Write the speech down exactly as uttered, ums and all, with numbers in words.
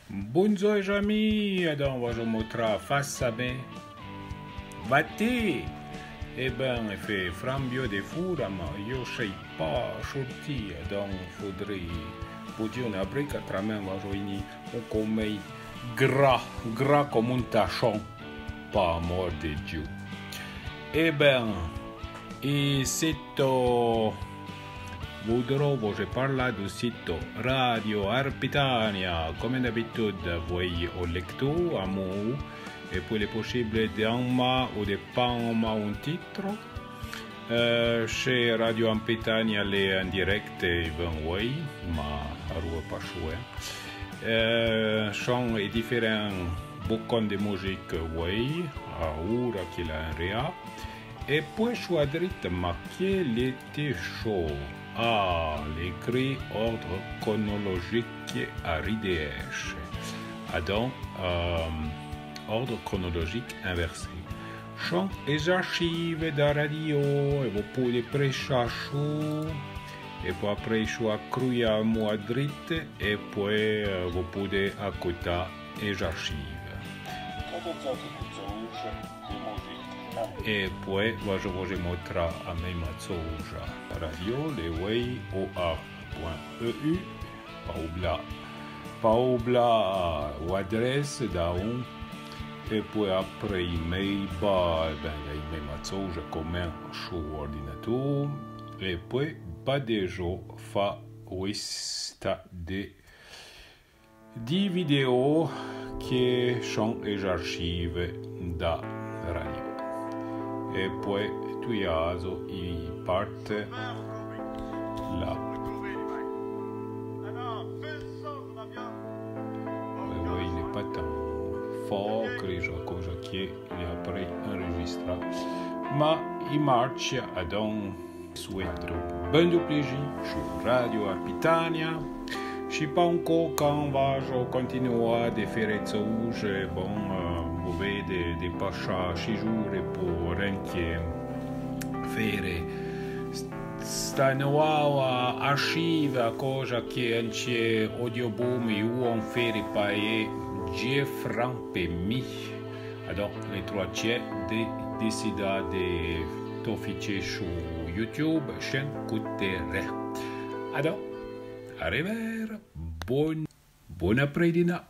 Bondzor, z'ami, adon vajo motrà face à me. Vati! E ben, e fé fran bió de foura, ma yo sei pa sortì, adon fodré poudjé ona brica, tramin vajo ini un comèi gra, gra comme un tachon, pa amor de Dieu. E ben, e sito, vodró vos parlà du sito Radio Arpitania, comme d'habitude, voué o lectù, amou, e poué l'è possible de anmà o de pa anmà un titro. Eh, che Radio Arpitania l'è en direct, e ben voué, ma arou pa choué. Eh, chon e différen bocon de musique voué, a oura que l'a en réa. E poué chou a drite, ma que l'è-te cho? Ah, l'è écrit ordre chronologique à R D H. Adon, euh, ordre chronologique inversé. Chon e j'archive da radio, e vo poude prechà chou, e poué apré chou a crouillà mo a drite, e poué, euh, vo poude acoutà e j'archive. E poué, vajo vos motrà a mèima tsouja. Radio, l'è voué, O A point E U, pa oublà, pa oublà o adresse da un, e poué apré i mèi ba, e ben, i mèima tsouja comme chou ordinateur, e poué ba de jo fa ouista de di vidéo que chon e j'archive da radio. E poué tuiazo i parte la. E voué, l'è pa tan fo, crejo, a coja que l'è apré enregistrà. Ma i marche, adon. Souéto ben du pliji chou Radio Arpitania. Chi pa onco can vajo continuà de fére tsouja, bon, euh, vo vede de pachà chi joure po renque fére sta noua archive, a coja que anche Audioboom i ouon fére paé dze fran pe mi. Adon, l'è troa che de décidà de to fiche chou YouTube, chen coutère. Adon, a revère, bon, bon apré-dina.